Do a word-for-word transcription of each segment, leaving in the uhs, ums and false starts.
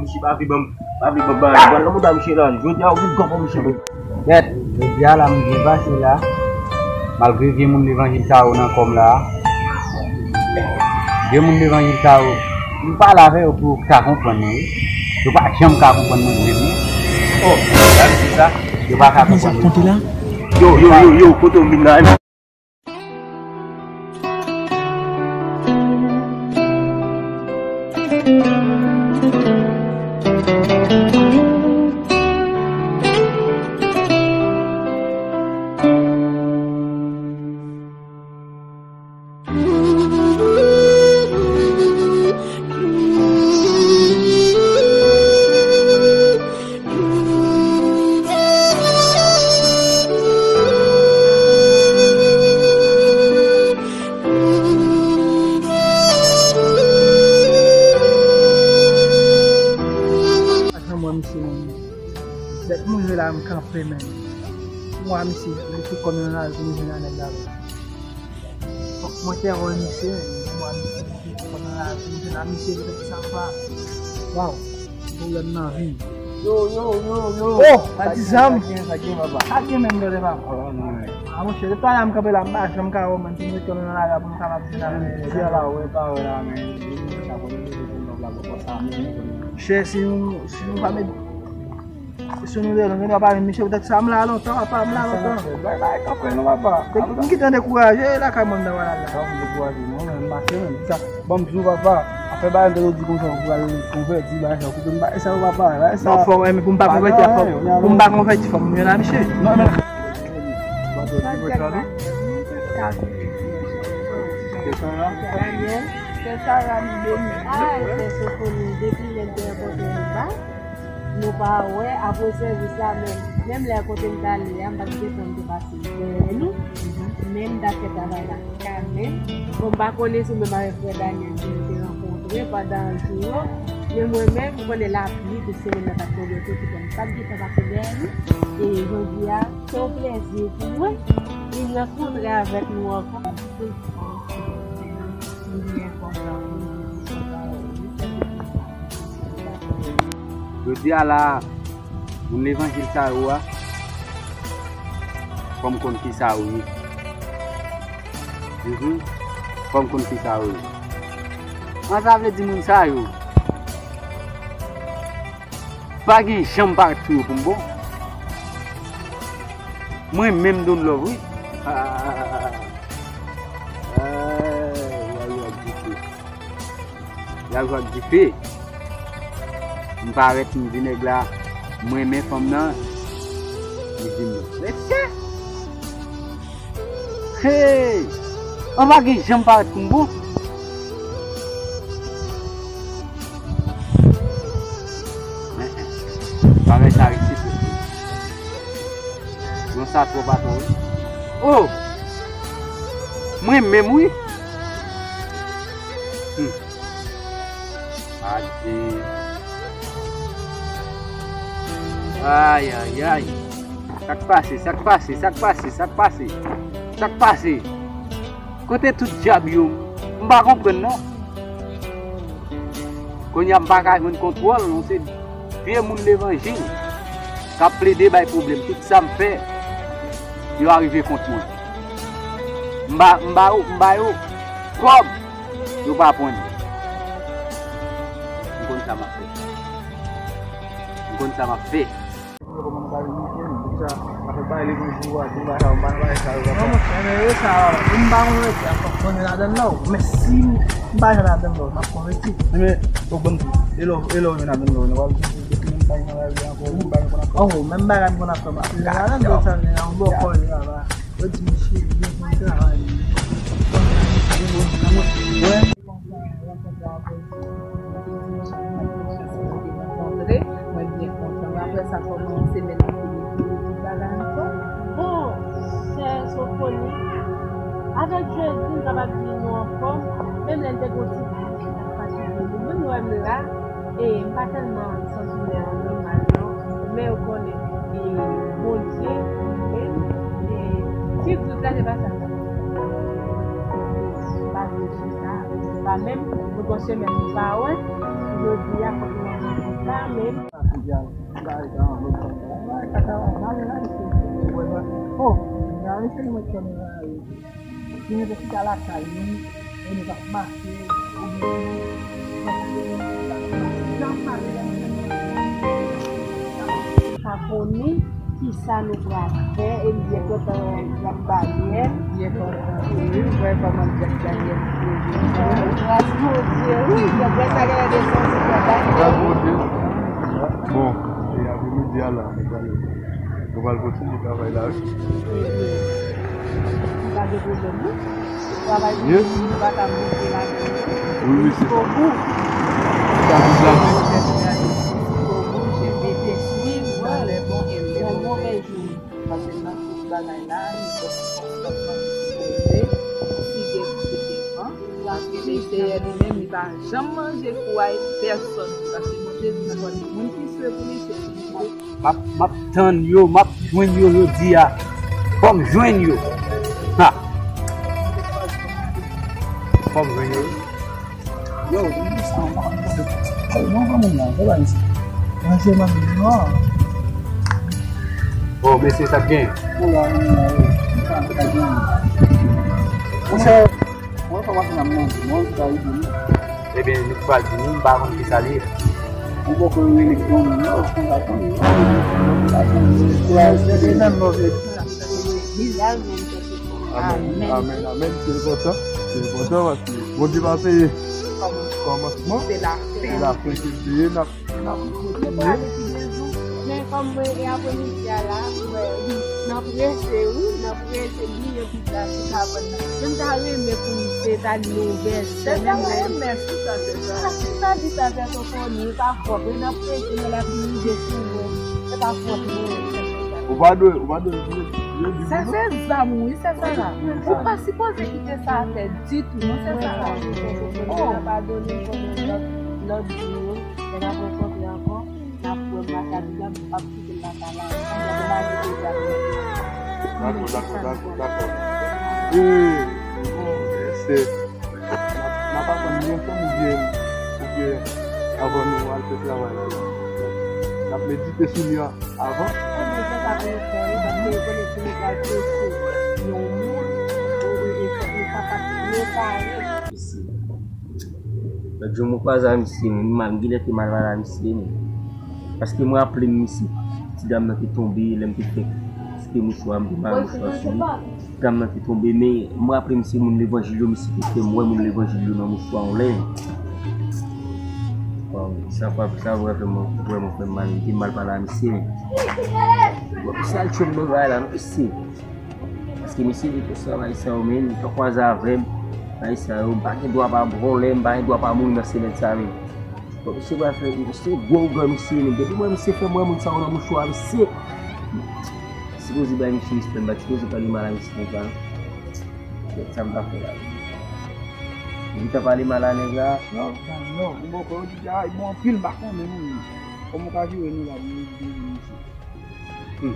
Misye pa vle ban m, pa vle ban m bagay. Ban nan mouda misye la. Jodi a, ou gòp misye. Bèt, jodi a la, m byen pase la. Malgre vye moun levanjil sa yo nan kò m la. Vye moun levanjil sa yo, m pale avè yo pou yo ka konprann mwen, wi. Yo pa janm ka konprann mwen vre, non. Oh, gade sa. Yo pa ka konprann mwen. Yo, yo, yo, yo, kote w vin la? Sa mwen misye menm. Bèt mouze la m kanpe menm. Mwen misye, li te kòm yon lari pou m jwenn a nèg la. Fòk mwen te wè misye, mwen misye, mwen te konn la, mwen te la, misye, mwen te sa pa. Waw, pwoblèm nan vi. Yo, yo, yo, yo. Oh, patizan m. Sa gen, sa gen, papa. Sa gen menm, tande, papa. Oh, non, men. A, monchè, depi talè a m kanpe la, m pa janm ka wè w, menm si m rete nan lari a pou m kapab di la, men. Di la, wè, pa wè la, men. Chè, si nou, si nou pa met Si nou de, nou gen dwa pa menm, misye, poutèt sa, m la lontan, papa, m la lontan. Bay, bay, kanpe non, papa. M gentan dekouraje, e lakay mwen m ta pral la. Sa, m dekouraje, non, men, m mache, men, sa, ban m di w, papa, afè bagay m te di konsa, ou pral konvèti, bagay sa, koute m, bagay sa, papa, bagay sa. Non, fò, men, pou m pa konvèti, fò, pou m pa konvèti, fò m jwenn a misye. Non, men. Daniel, se sa, Rani, Beni. Ah, se Sofoni, depi lè m te rankontre nou ba. Nou pa wè, apre sèvis la menm, menm lè kote m t ale a, m pa t gen tan m te pase dèyè nou, men m t ap fè travay la kanmenm. Bon, m pa konnen si w menm avèk frè Daniel ke nou te rankontre pandan jou yo, men mwen menm, m konnen lapli de semèn nan t ap tonbe tou, ki fè m pa t gen tan pase dèyè nou. E jodi a, se yon plèzi pou mwen vin rankontre avèk nou ankò. M byen kontan pou nou vin kontan. Jodi a la, moun levanjil sa yo a, fò m konn kisa yo ye. Mhm. Fò m konn kisa yo ye. An, sa vle di moun sa yo pa gen jan m parèt sou yo pou m bon. Mwen menm Don Love, wi. Ah, ah, ah, ah. Ay, ay, ay, ay, ay. Y ap jwe ak dife. M parèt, m di nèg la, m renmen fanm nan. Li di m non. Mesye! Hey! An pa gen jan m parèt pou m bon. Bagay sa resi soti. Non, sa twòp atò, wi. Oh! Mwen menm, wi. Hmm. Adje. Ay, ay, ay. Sa k pase, sa k pase, sa k pase, sa k pase? Sa k pase? Kote tout dyab yo? M pa konprann non. Kounye a m pa ka jwenn kontwòl, non, se vye moun levanjil k ap plede bay pwoblèm. Tout sa m fè, yo arive kont mwen. M ba, m ba yo, m ba yo kòb, yo pa pran li. M konn sa m ap fè. M konn sa m ap fè. Non, monchè, men yo sa, m pa konvèti, ap konn ladan la, men si m pa jan ladan la, m ap konvèti. Men, ou konn, e lè, e lè w vin ladan la, nou pral konvèti, depi menm bagay nan lavi ankò, menm bagay konn ap fè. Oh, menm bagay konn ap fè, m ap vin ladan la, sa vin an bò kò li la, la. Yo di, "Mesye, byen konn travay." Wè. Konsa, rankontre avè l, mwen byen kontan. Apre sa, kòman semèn nan fini, pou tout bagay ankò. Bon, sè Sofoni, avèk jodi, m kapab di nou anfòm, menm lè n te gon ti fatige, nou menm nou wè m la, e m pa tèlman santi mwen an nòmal non, men ou konnen, e Bondye, li menm, e ti dout la, se pa sa. Pa vle sou sa, pa menm, nou gon semèn nou pa wè, jodi a fòk nou antre kanmenm. Oh, nou pa koni kisa nou pral fè, e m byen kontan y ap ba nou èd. Byen kontan. Wi, m wè kòman Jack Daniel te jwe. Gras Bondye, wi, Jack Daniel te santi fè bagay. Gras Bondye. Bon, e apremidi a la, nou pral, nou pral kontinye travay la, wi. Pa gen pwoblèm, non. Travay pou nou, nou pa ka moute ladan l, non. Wi, wi, se sa. Jiskobou. Jiskobou, je vais te suivre dans les bons et les mauvais jours. Paske nan tout bagay la, nou fòk nou konpòtman ki sipoze, si gen kote van, paske Senyè li menm, li pa janm manje kou a pèsòn. Paske Bondye di, nenpòt moun ki swe pou li, se pou li. M ap, m ap tann yo, m ap jwenn yo jodi a. Fò m jwenn yo. Ha! Fò m jwenn yo. Yo, mwen sa, mwen pa konn kote. Ay, mwen pa moun nan, se pa isit. Manje manje non. Bon, mesye, sa k gen? Ou la, ou la, wi. Sa, sa k gen. Monchè, mwen pa pase nan manje, mwen pa isit. Ebyen, nou pral di nou, m pa konn kisa li ye. Ou poko rele granmoun nan, ou konn pa konn, ou konn pa konn. Kouraj, se nan manje. Amen, amen, amen. Se enpòtan, se enpòtan paske Bondye pa peye kòmansman, se lafen ke l peye, n ap, n ap kontinye. Men kòm mwen, e apremidi a la, mwen, nan prese, wi, nan prese, bliye pita sou kabann nan. Men m ta renmen pou m te ta li yon vèsè. Sè sa, mwen renmen sou sa, sè sa. Sa di sa, sè Sofoni, e pa fòt, e nan prese, men l ap rive sou mwen. E pa fòt mwen. Ou pa dwe, ou pa dwe vle, vle di sa, se zam, wi, sè Sara. Ou pa sipoze kite sa atè ditou, non, sè Sara. Oh. N a padone, konnen lòt, lòt jou, lè n ap rankontre ankò, n ap wè m lakay li, m ap kite l lakay la. Dakò, dakò, dakò, dakò. E, bon, se, n ap, n ap atann li ansanm oubyen, oubyen avan nou al fè travay la, n ap medite sou li a. Avan? Ebyen, se sa pou nou fè wi, paske yo konnen si nou pral prese yon moun, ou, ou, ou, ou kapab repare. Mesye. Lòt jou mwen kwaze a misye, men m genlè te mal pale a misye, men. Paske mwen raple m, misye, ti dam nan te tonbe, lè m te fè kite mouchwa, m te mare mouchwa sou li. Dam nan te tonbe, men m raple m se moun levanjil yo, misye te fè m wè moun levanjil yo nan mouchwa yon lè. Bon, sa pa, sa vrèman, vrèman fè m mal, m te mal pale a misye, men. Bon, misye al tchwe m nan bagay la, non, mesye. Paske misye di konsa, Ayisyen yo, men, li pa kwaze avè m, Ayisyen yo, m pa gen dwa pa ba w lè, m pa gen dwa pa mouri nan semèn sa, men. Bon, misye pral fè, misye gwo ougan, misye, men depi mwen, misye fè m wè moun sa yo nan mouchwa, misye. Sipoze bay misye respè, m pa t sipoze pale mal a misye konsa, non. Gad sa m ta fè la. Li ta pale mal a nèg la. Non, non, non, m poko di a, bon, anpil m pa konnen moun. Kòman w ka vire nou la, moun di misye. Hmm.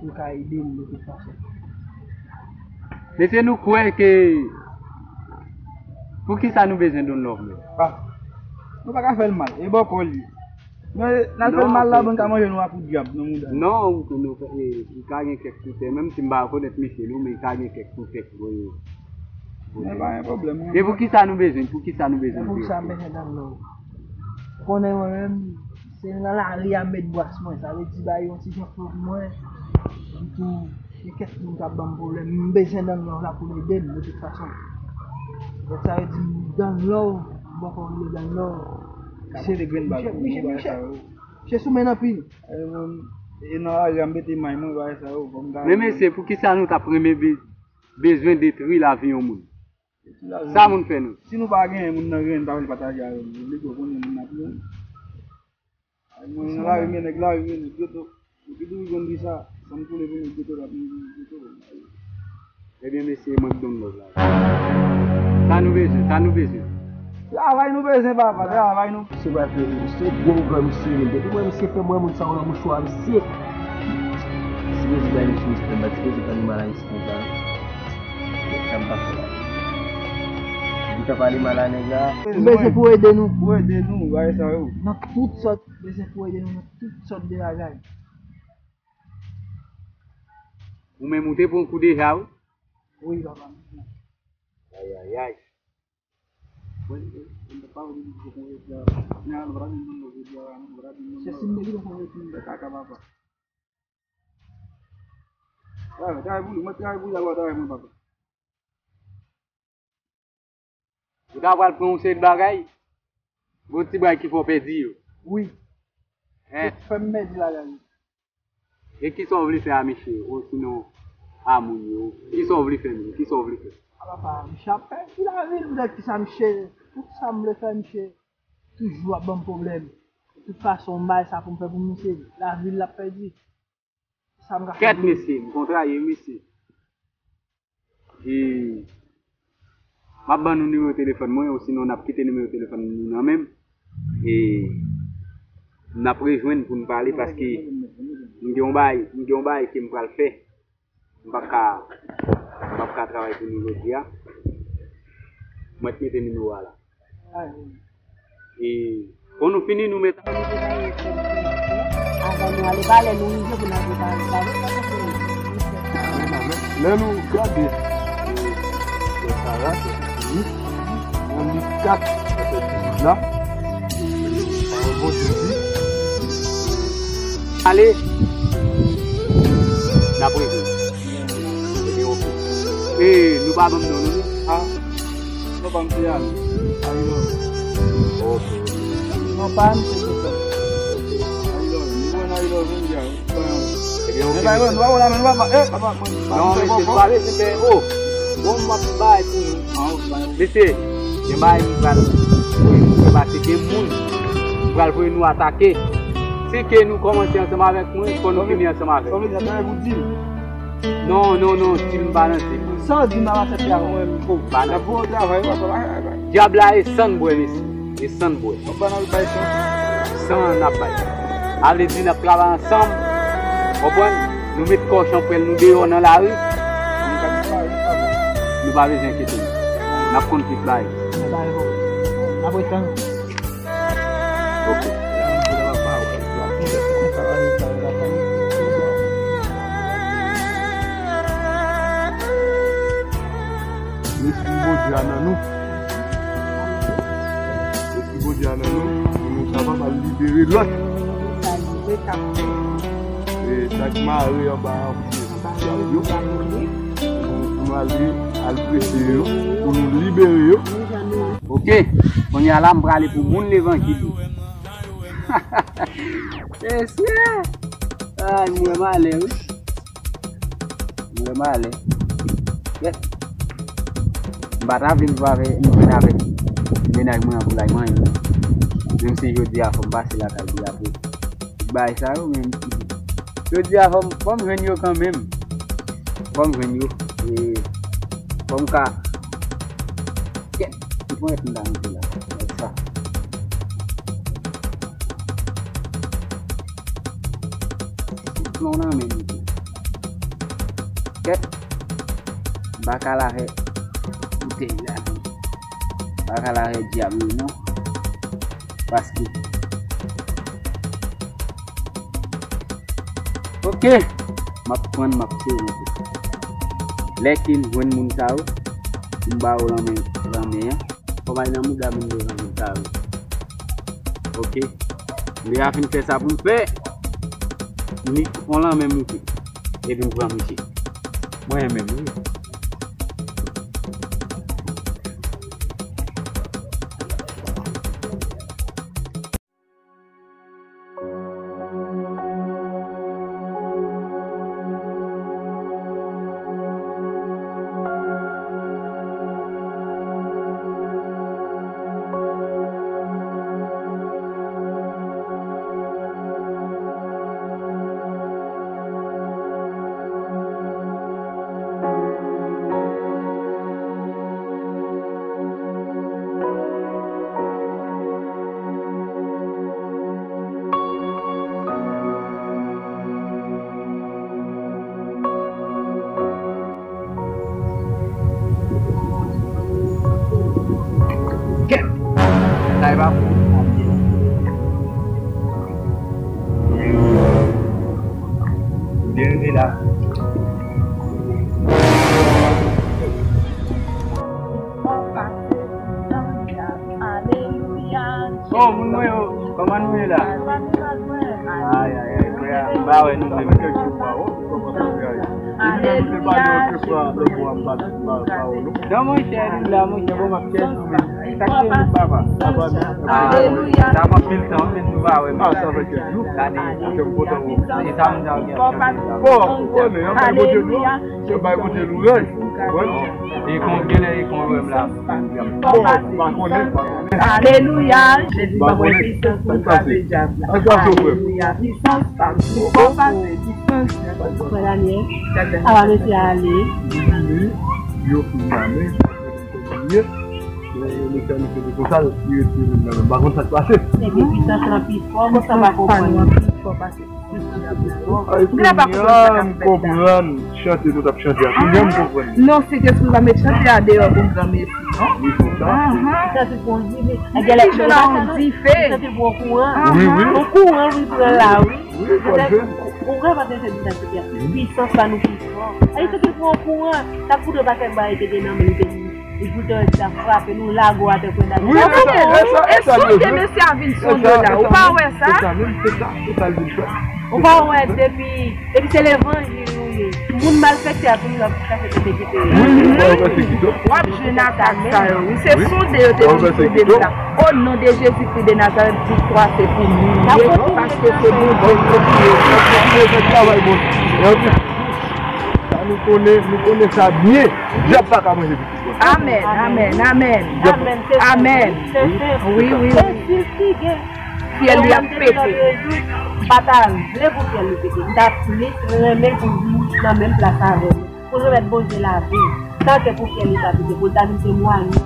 pou l ka ede m de tout fason. Mesye, nou kwè ke, poukisa nou bezwen Don Love menm? Ah, nou pa ka fè l mal, e bòkò l ye. Men, n al fè l mal la, bon, ka manje nou a pou dyab nan mouda. Non, ou, nou, e, li ka gen kèk koutèy, menm si m pa rekonèt mesye nou, men li ka gen kèk koutèy pou voye. Men pa gen pwoblèm, non. E poukisa nou bezwen, poukisa nou bezwen? Poukisa m bezwen Don Love? Ou konnen mwen menm, se nan lari a m met bras mwen, sa vle di bay yon ti jan pou mwen. Epi tou, gen kèk moun k ap ban m pwoblèm, m bezwen Don Love la pou l ede m de tout fason. Donk sa vle di Don Love, m poko vle Don Love. Ka pote grenn bal pou ou, bagay sa yo. Misye sou men anpil. E, e nan lari a m mete may mwen, bagay sa yo, fò m ta. Men mesye, poukisa nou t ap renmen be-, bezwen detwi lavi yon moun? Sa moun fè nou. Si nou pa genyen, moun nan genyen, nou ta vle pataje avè l. Oblije w konnen moun nan pi bon. Ay, mwen nan lari, men nèg lari, men nèg geto. Depi tou jwenn li sa, sa m koule pou nèg geto, la pou nèg geto. Ebyen, mesye, mwen k Don Love la. Sa nou bezwen, sa nou bezwen. Travay nou bezwen, papa, travay nou. Se pa ke se gwo ouvè misye ye. Depi mwen misye fè mwen moun sa yo nan mouchwa misye. Sipoze bay misye respè, m pa sipoze pran li mal a misye konsa. Sa m pa fè la. Li ka pale mal a nèg la. Nou bezwen pou ede nou. Pou ede nou, bagay sa yo. Nan tout sòt, bezwen pou ede nou nan tout sòt de bagay. Ou menm ou te pran kou deja, wi. Wi, papa. Ayayay. Se si m te gen yon fè kaka, papa. Travay, travay pou li, mwen travay pou li, travay mwen, papa. Ou ta pral pran yon seri de bagay, gon ti bagay ki fè w pèdi yo. Wi. Hen. Fè m pèdi lagay. E kisa w vle fè a misye, osinon a moun yo? Kisa w vle fè menm? Kisa w vle fè? A papa, misye ap pèdi lavi l, poutèt kisa misye, tout sa m vle fè, misye toujou ap ban m pwoblèm. De tout fason, m bay sa pou m fè pou misye, lavi l l ap pèdi. Sa m ka fè pou li? Kèt mesye, m kontraye mesye. E m ap ban nou nimewo telefòn mwen, osinon n ap kite nimewo telefòn nou nan men m. E n ap rejwenn pou n pale, paske m gen yon bagay, m gen yon bagay ke m pral fè. M p ap ka, m p ap ka travay pou nou jodi a. Mwen t mete nimewo a la. E kon nou fini, nou met. Avan nou ale, ba lè nou rive pou n al prepare. Lè nou gade, e, e, Sara, se fini. Nan kat, se fini la. Pawòl Bondye di. Ale. N ap rejwenn. Ebyen, oke. E, nou pa ban m non nou, non? A. Non, pa m se Al. Alilòz. Oke. Non, pa m se Joseph. Alilòz. Nou wè nan Alilòz, menm jan. Ebyen, oke. E, pa, nou pa wè la, men nou pa, e, papa, mwen, non, mesye, nou pa bezwen fè, o. Bon, m ap bay pou nou. Mesye, gen bagay nou pral voye nou fè, paske gen moun pral voye nou atake. Si ke nou kòmanse ansanm avèk mwen, fò nou fini ansanm avèk. Sa vle di, sa vle di, non, non, non, di m pa nan di m. Sa w di m a tèt la, mwen, m fò. Pa nan. N ap voye w travay, w ap travay. Dyab la e san n bwè, mesye. E san n bwè. Ou pa nan bay san. San n ap bay. A vle di n ap travay ansanm. Konprann? Nou met kò chanpwèl nou deyò nan lari. Nou pa bezwen enkyete nou. N ap konn tout bagay. N ap bay kò. N ap ret tann. Oke. Lespri Bondye a nan nou. Lespri Bondye a nan nou, pou nou kapab al libere lòt. E sa k mare anba dyab yo, pou nou ale al preche yo, pou nou libere yo. Oke, kounye a la, m prale pou moun levanjil yo. Mesye! Ay, m wè malè, wi. M wè malè. Yes. M pa ta vle m pa vle m jwenn avèk mennaj mwen an pou l al manyen. Menm si jodi a fò m pase lakay li apre. Bagay sa yo, men jodi a fò m, fò m jwenn yo kanmenm. Fò m jwenn yo. E fò m ka Mwen ret m ta mete la. Like sa. Plon nan men m tou. Kèt. M pa ka lave boutèy la. M pa ka lave dyab yo non. Paske. Ok. M ap pran, m ap sere mete. Lè ke m jwenn moun sa yo, pou m ba yo lanmen, lanmen an. Fò m al nan mouda moun yo nan moun sa yo. Ok. M deja fin fè sa pou m fè. M nik on lanmen moute. Epi m pran misye. Mwen renmen l wi. Kèt! Sa e pa pou ou. Byen rive la. Oh, moun mwen yo, kòman nou ye la? Ay, ay, ay, frè, m pa wè nou menm. Alelouya. Non, monchè, nou la, monchè, bon, m ap chèche nou menm. Sa k te nou, papa? Alelouya. Sa fè anpil tan, men nou pa wè menm. Gade, e sa moun sa yo gen ap chante la. Alelouya. Yo bay Bondye louraj. E kon genlè, e kon lè m la. Bon, pa konnen, pa konnen. Alelouya, Jezi pa pran pisans pou frape dyab la. Alelouya, pisans pa m pi fò pase pisans. Frè Daniel, sa va mesye ale. Yo fin la, men, Letènèl te di konsa, li retire l nan men m. Pa konn sa k pase. Epi pisans lan pi fò, konsa pa konprann. Pi fò pase. Ay, kounye a m konprann chante nou t ap chante a. Kounye a m konprann. Non, Sentespri pa met chante a deyò pou granmesi, non. Wi, se sa. Li santi l pran dife. Li santi l pran dife. Li santi l pran kouran. Wi, wi. Yon kouran, wi, pran la, wi. Wi, ou wè, paske se di sa, se pisans pa nou pi fò. Li santi l pran kouran. Sa k pou te pa fè bagay te gen nan men li te di. Li pou te wè sa frape nou, lago atè kwè dam. Wi, e sa, e sa, e sa, e sa, mesye a vin sonde la. Ou pa wè sa? Se sa menm, se sa, se sa l vin fè. Ou pa wè depi, depi se levanjil nou ye. Moun malfektè a toujou ap chache kote kite yo. Wi, wi, w ap jwenn atak sa yo. Wi, se sonde yo te vin sonde m la. O non de Jezi Kris de Nazarèt, viktwa se pou nou li ye, paske se Bondye ki ye. Travay Bondye. Sa nou konnen, nou konnen sa byen. Dyab pa ka manje pitit mwen. Amèn, amèn, amèn. Amèn. Wi, wi, wi. Fyèl li ap pete. M pa ta vle pou fyèl li pete. M ta plis renmen pou l vin nan menm plas avè m. Pou remèt Bondye lavi. Tanke pou fyèl li ta pete, pou l ta vin temwanye.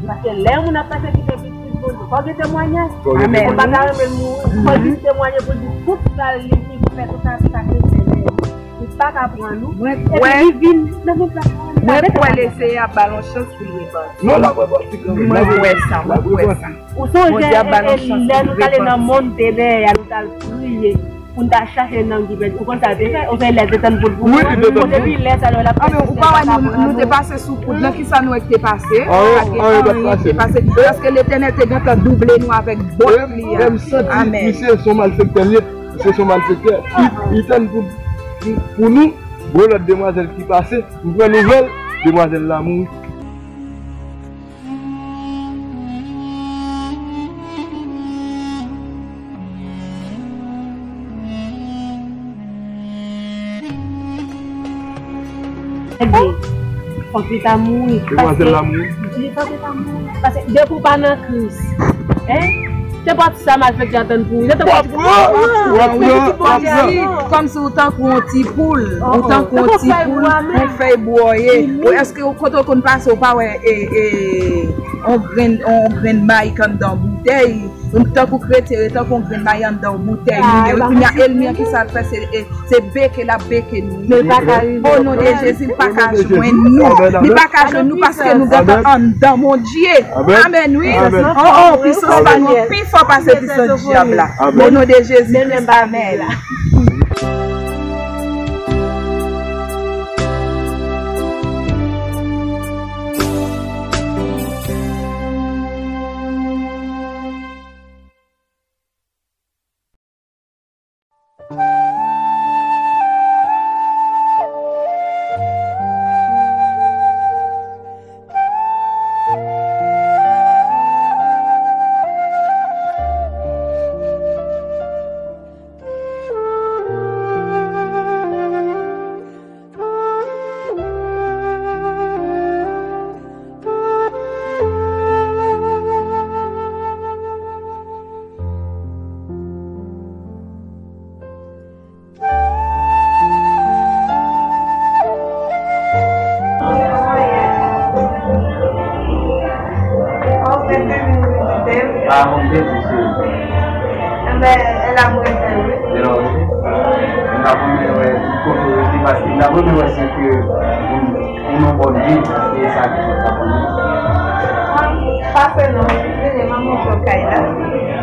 Paske lè yon moun ap pèsekite pitit Bondye, fò gen temwanyaj. Amèn. Ou pa ta renmen l mouri, fò l vin temwanye pou l di tout sa li, li fè, tout sa, sa ke Senyè. Li pa ka pran nou. Mwen kwè, epi li vin nan menm plas la. Mwen kwè le Seyè ap ba l yon chans pou l repanti. Non, l ap repanti kanmenm. Mwen kwè sa, mwen kwè sa. Ou sonje lè nou t ale nan monn tenèb, nou t al priye pou n ta chache nonm ki pèdi. Ou konn sa l te fè? Ou fè lè te tann pou l pou nou. Wi, li te tann pou nou. Depi lè sa l ap pèdi. Ou pa wè nou, nou te pase sou koud lan, kisa nou wè ki te pase? Pa gen anyen ki te pase. Paske Letènèl te gentan double nou avèk bòt li a. Amèn. Misye se yon malfektè li ye. Se yon malfektè. Li, li tann pou, pou, pou nou. Gon lòt demwazèl ki pase, m pran nouvèl, demwazèl la mouri. Fòk li ta mouri. Demwazèl la mouri. Li fòk li ta mouri. Paske depi w pa nan Kris, en? Se pa sa malfektè a tann pou ou. Se tankou w pran, w ap pran, w ap pran. Kòmsi w tankou yon ti poul. Ou tankou yon ti poul, yon fèy bwòye. Ou, èske w, kote w konn pase, w pa wè, e, e, On grenn, on grenn mayi k anndan boutèy. Tankou kretyen, e tankou on grenn mayi anndan on boutèy. Kounye a, ènmi an, kisa l fè? Se, e, se beke l ap beke nou. Men li pa ka rive. O non de Jezi, li pa ka jwenn nou. Li pa ka jwenn nou paske nou gentan anndan Bondye. Amèn, wi. Oh, oh, pisans pa nou pi fò pase pisans dyab la. O non de Jezi Kris, amèn. Ah, bon, byen, mesye. Enben, e la mwen fè, wi. E la, wi. M ta renmen wè kote w rete, paske m ta renmen wè si ke ou, ou nan bòn vil, paske e sa ki fè sa pou nou. Pase non, vini, m ap montre w kay la.